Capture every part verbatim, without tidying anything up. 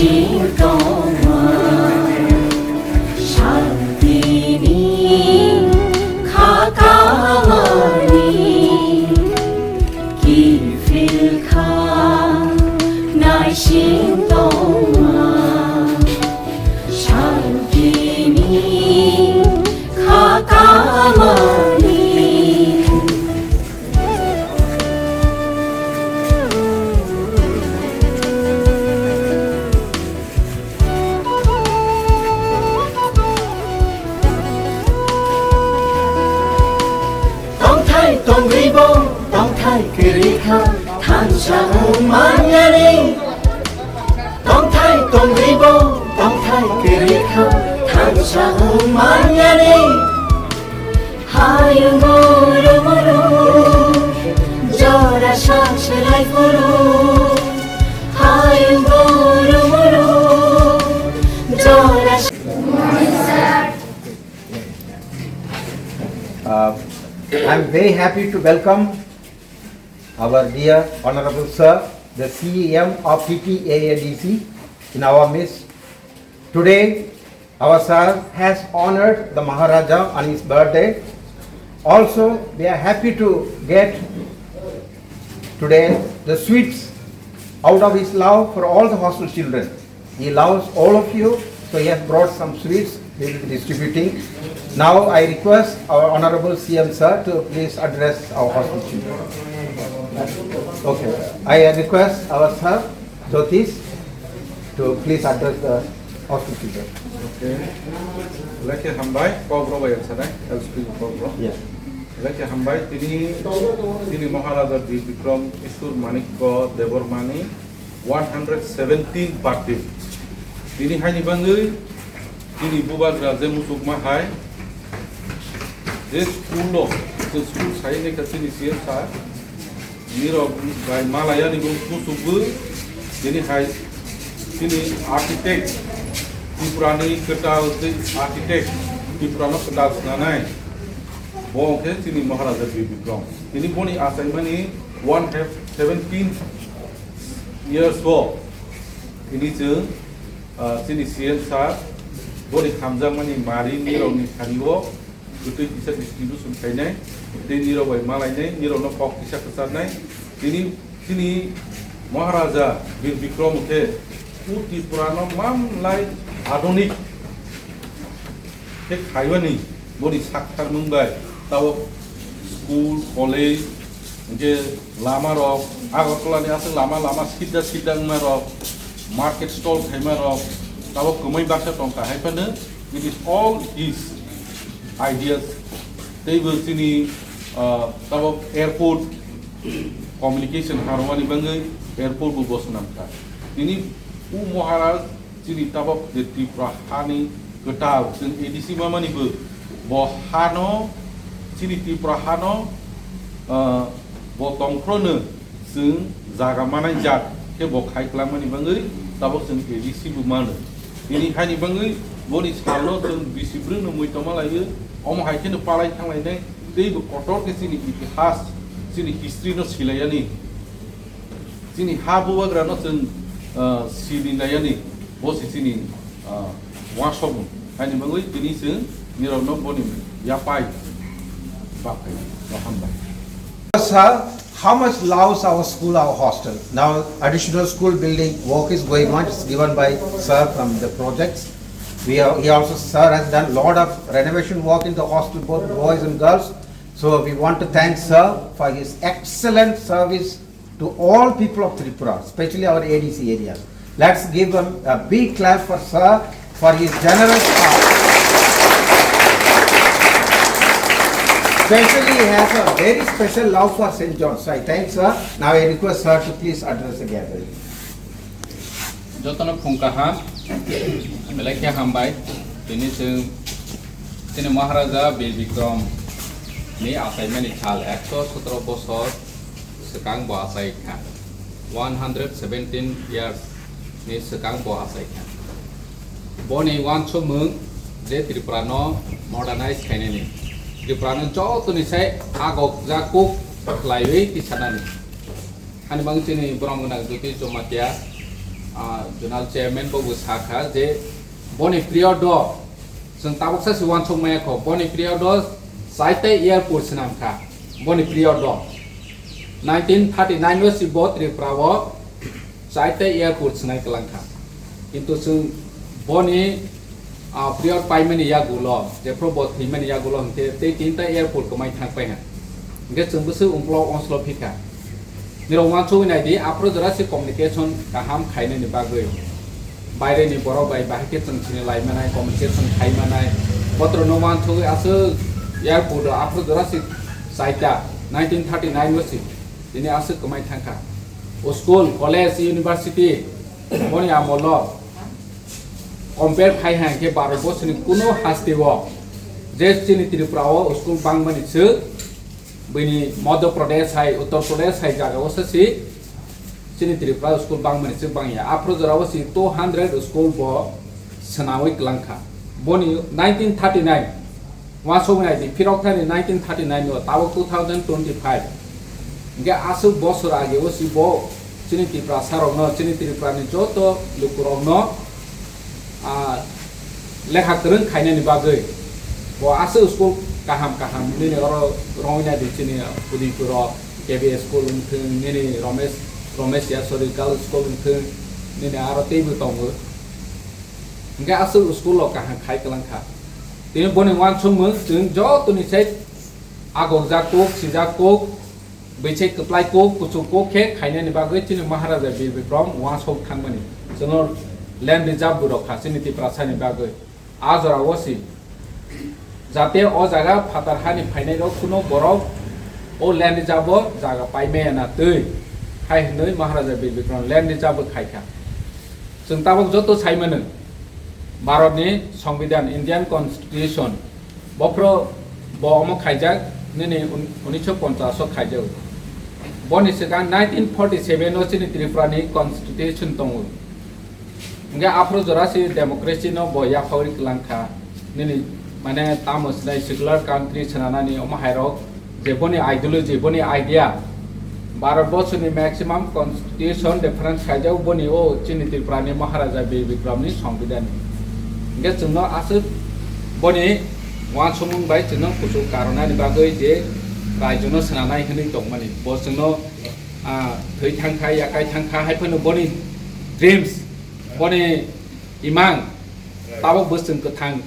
Tongma, shantini khakamani kiphil kha naising tongma, shantini khakamani. Tongthai tongribo, tongthai kwrwi kha, thansa wng manyani. Tongthai tongribo, tongthai kwrwi kha, thansa wng manyani. Hayung guru muru, jora sak selai puru. Hayung guru muru, jora. Uh, I'm very happy to welcome our dear Honorable Sir, the C E M of T T A A D C, in our midst. Today, our sir has honored the Maharaja on his birthday. Also, we are happy to get today the sweets out of his love for all the hostel children. He loves all of you, so he has brought some sweets. He will be distributing. Now I request our Honorable C M sir to please address our hostel children. Okay, I request our sir Jyotish to please address the hostel children. Okay. Belai khe hambai, Kokborok bai ang sanai, L C P Kokborok. Yes. Belai khe hambai, tini, tini Maharaja Bir Bikram Ishwar Manikya Debbarmani one hundred seventeen birthday. Tini haini bangwi tini bubagra je muchukma hai, je school lo, je school sai ne ka tini C M sir, nirok bai malaya ni bung muchukgo, tini hai tini architect, Tripura ni kwtal tei architect, Tripura no kwtal swnanai, bo khe tini Maharaja Bir Bikram. Tini boni achaimani one have seventeen years o tini chwng, ah, chini C M sir boni hamjakmani mari nirokni thani o kwtwi kisa distribution khainai, tei nirok bai malainai, nirokno kok kisa kwcharnai. Tini chini Maharaja Bir Bikram khe o Tripura no mamlai adunik khe khaimani boni sakthar mung bai tabok school, college, hingke lama rok, Agartala ni aswk lama, lama sidda sidda wngma rok, market stall khaima rok, tabok kwmai baksa tongkha, hai phano it is all his ideas. Tei bo chini, ah, tabok airport communication harwani bangwi airport bo bo swnamkha. Tini o Maharaj chini tabok je Tripura hani kwtal, chwng A D C mamani bo, bo hano, chini Tripura hano, ah, bo tongphrono chwng jaga manai jak khe bo khai kwlangmani bangwi tabok chwng A D C bo mano. Tini haini bangwi boni salno chwng bisi brwino mui tongma laiwi, omo hai kheno palai thanglainai, tei bo kotor khe chini itihas, chini history no silaiyani. Chini ha bubagrano chwng, ah, sini nayani, bo se chini, ah, uansukmung. Haini bagwi tini chwng nirokno boni yapai baphai, hambai. Sir, how much loves our school, our hostel? Now, additional school building work is going on. It's given by sir from the projects. We are, he also, sir has done lot of renovation work in the hostel, both boys and girls. So we want to thank sir for his excellent service to all people of Tripura, especially our A D C areas. Let's give him a big clap for sir for his generous heart. Especially, he has a very special love for Saint John. So I thank sir. Now I request sir to please address the gathering. Jotono phung kaham, belai khe hambai. Tini chwng, tini Maharaja Bir Bikram ni achaimani sal ekso sotro bosor swkang bo achai kha, one hundred seventeen years ni swkang bo achai kha. Boni uansukmung je Tripura no modernize khainani, Tripura no jotoni sai agok jakuk khlaiwi tisanani. Ani bang chini borom gwnang Jyoti Jamatia, Ah, zonal chairman bo bo sakha je boni period o chwng tabuksa se uansuk maya kho, boni period o chaita airport swnam kha, boni period o nineteen thirty nine o si bo Tripura o chaita airport swnai kwlang kha. Kintu chwng boni, ah, period paimani yagulo, jephru bo thwimani yagulo hwnkhe tei tinta airport kwmai thang pai ha. Hwnkhe chwng bwswk ungklo onslo phikha. Nirok uansugwi nai di, aphuru jora se communication kaham khainani bagwi. Baireni borok bai bahai khe chwng sini lai manai, communication khai manai. Botrono uansugwi aswk airport o aphuru jora se chaita, nineteen thirty nine o se tini aswk kwmai thang kha. O school, college, university, boni amolo compare khai hai khe Bharat borsoni kuno haste o je chini Tripura o school bangmani se, bini Madhya Pradesh hai, Uttar Pradesh hai jaga o se si chini Tripura school bangmani se bangya. Aphuru jora o si two hundred school bo swnamwi kwlang kha. Boni nineteen thirty nine, uansugwi nai di, phirok thani nineteen thirty nine o, tabuk two thousand twenty five. Hwnkhe aswk bosor age o si bo chini Tiprasa rokno, chini Tripura ni joto lukurokno, ah, lekha kwrwng khainani bagwi bo aswk school kaham kaham nini oro rwngwi nai di, chini Udaypur o K B school wngthwng, nini Ramesh, Ramesh Yaswari Girls School wngthwng, nini aro teibo tongo. Hwnkhe aswk school o kaham khai kwlang kha. Tini boni uansukmung chwng jotoni sai agokjak kuk, sijak kuk, bwsai kwplai kuk, kuchuk kuk khe khainani bagwi chini Maharaja Bir Bikram uansuk thangmani. Chwngno land reserve bo rwkha chini Tiprasani bagwi. A jora o si jate o jaga phatar hani phainai rok kuno borok o land reserve o jaga paimaya na twi hai hwnwi Maharaja Bir Bikram land reserve bo khaikha. Chwng tabuk joto sai mano, Bharatni Songbidan, Indian Constitution, bophro bo omo khaijak, nini un-, unisho ponchash o khaijago. Boni swkang nineteen forty seven o chini Tripura ni Constitution tongo. Hwnkhe aphuru jora se democracy no bo yapharwi kwlang kha. Nini mane tamo sinai secular country swnanani omo hairok je boni ideology, boni idea, Bharat borsoni maximum constitution reference khaijak boni o chini Tripura ni Maharaja Bir Bikram ni Songbidan ni. Hwnkhe chwngno aswk boni uansukmung bai chwngno kuchuk karonani bagwi je raijo no swnanai hwnwi tongmani. Bo chwngno, ah, thwi thang kha, yakai thang kha, hai phano boni dreams, boni imang tabuk bo chwng kwthang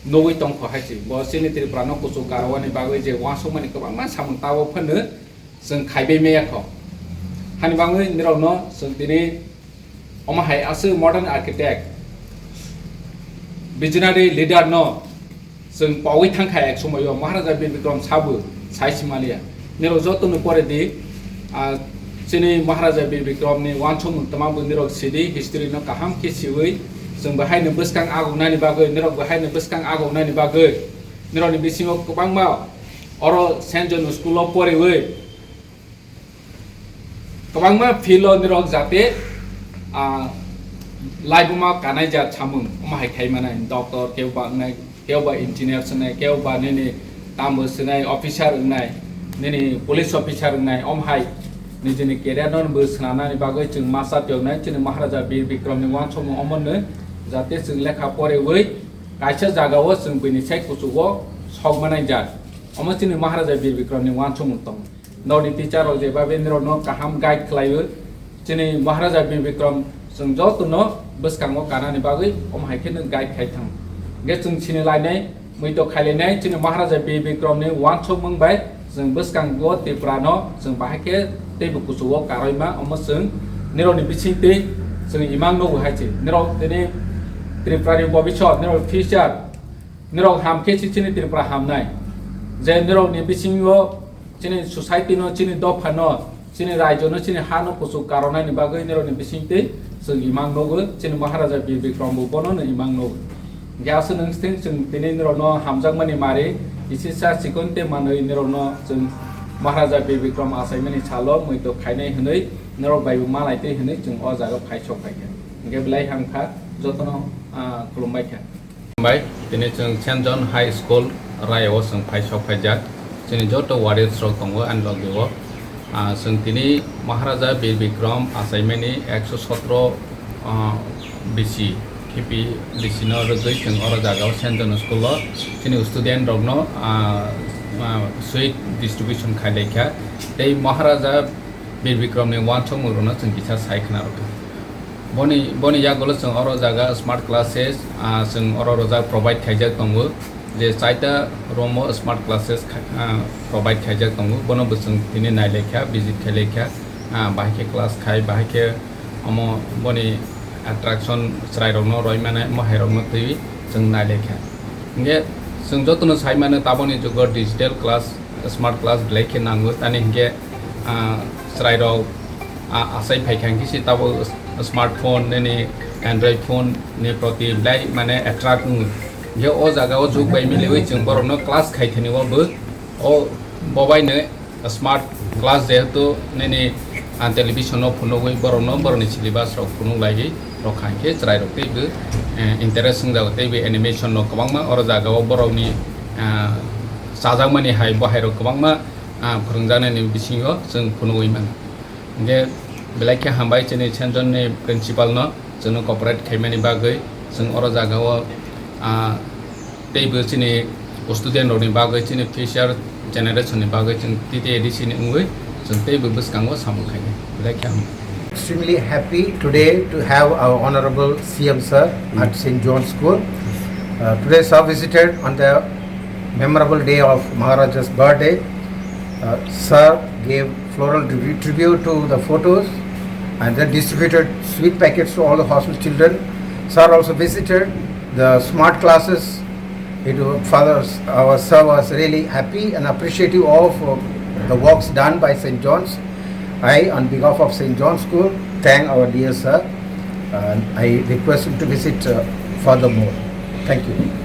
nugwi tongkho hai se. Bo chini Tripura no kuchuk karwani bagwi je uansukmani kwbangma samung tabuk phano chwng khaibai maya kho. Hani bagwi nirokno chwng tini omo hai aswk modern architect, visionary leader no chwng paui thang kha ek somoio Maharaja Bir Bikram sabo sai simaliya. Nirok joto no pore di, ah, chini Maharaja Bir Bikram ni uansukmung twma bo nirok sidi, history no kaham khe siwi, chwng bahai no bwskang agongnani bagwi, nirok bahai no bwskang agongnani bagwi, nirok ni bisingo kwbangma oro Saint John School o poriwi, kwbangma field o nirok jate, ah, laibuma kanai jat samung, omo hai khai manai, doctor, kebo ba wngnai, kebo ba engineer swnai, kebo ba nini tambo swnai, officer wngnai, nini police officer wngnai, omo hai nijini career no bo swnamnani bagwi chwng masa tiyoknai, chini Maharaja Bir Bikram ni uansukmung omo no jate chwng lekha poriwi kaisa jaga o chwng bini sai kuchugo sok manai jat. Omo chini Maharaja Bir Bikram ni uansukmung tongo. Nokni teacher rok je babe nirok no kaham guide khlaiwi, chini Maharaja Bir Bikram chwng joto no bwskango kanani bagwi omo hai khe no guide khai thang. Hwnkhe chwng sini lainai, muitok khailainai, chini Maharaja Bir Bikram ni uansukmung bai chwng bwskango Tripura no chwng bahai khe teibo kuchugo karwi ma, omo chwng nirok ni bising twi chwng imang nogo hai se. Nirok tini Tripura ni bobisot, nirok future, nirok ham khe se chini Tripura hamnai. Je nirok ni bisingo chini society no, chini dopha no, chini raijo no, chini ha no kuchuk karonani bagwi nirok ni bising twi chwng imang nogo, chini Maharaja Bir Bikram bo bono no imang nogo. Hwnkhe aswk nwng thing chwng tini nirok no hamjakmani mari, kisi sa chikon te manwi nirok no chwng Maharaja Bir Bikram achaimani salo muitok khainai hwnwi nirok bai bo malai twi hwnwi chwng o jaga phai sok phai kha. Hwnkhe belai ham kha, jotono, ah, khulumbai kha. Bai, tini chwng Saint John High School Raya o chwng phai sok phaijak. Chini joto warriors rok tongo ani logi o. Ah, chwng tini Maharaja Bir Bikram achaimani ekso sotro ah, bisi khipi bisi no rwgwi chwng oro jaga o Saint John School o chini student rok no, ah, ah, sweet distribution khai lai kha. Tei Maharaja Bir Bikram ni uansukmung rok no chwng kisa sai khna rwkha. Boni, boni yagulo chwng oro jaga smart classes, ah, chwng oro rojak provide khaijak tongo. Je chaita room o smart classes kha-, ah, provide khaijak tongo, bono bo chwng tini nai lai kha, visit khai lai kha, ah, bahai khe class khai, bahai khe omo boni attraction chwrai rokno roi mane, mohai rokno twi chwng nai lai kha. Hinkhe chwng jotono sai mano taboni jugo digital class, smart class belai khe nango, tani hinkhe, ah, chwrai rok, ah, achai phai kha hinkhe se tabuk smartphone nini Android phone ni proti belai mane attract wngo. Hinkhe o jaga o jug bai miliwi chwng borokno class khai thani o bo, o bobaino smart class jehetu nini, ah, television o phunugwi borokno borokni syllabus rok phunuk laiwi rok kha hinkhe chwrai rok teibo, eh, interest wngjago teibo animation rok kwbangma oro jaga o borokni, ah, chajakmani hai bohai rok kwbangma, ah, phwrwngjaknani bisingo chwng phunugwi mano. Hinkhe belai khe hambai chini Saint John ni principal no chwngno cooperate khaimani bagwi, chwng oro jaga o, ah, teibo chini student rokni bagwi, chini future generation ni bagwi chwng T T A D C ni wngwi chwng teibo bwskango samung khainai. Belai khe hambai. Extremely happy today to have our Honorable C M sir at Saint John School. Uh, today, sir visited on the memorable day of Maharaja's birthday. Uh, sir gave floral tri-, tribute to the photos and then distributed sweet packets to all the hostel children. Sir also visited the smart classes. It was, Father, our sir was really happy and appreciative of, uh, the works done by Saint John's. I, on behalf of Saint John's School, thank our dear sir, and I request him to visit, uh, furthermore. Thank you.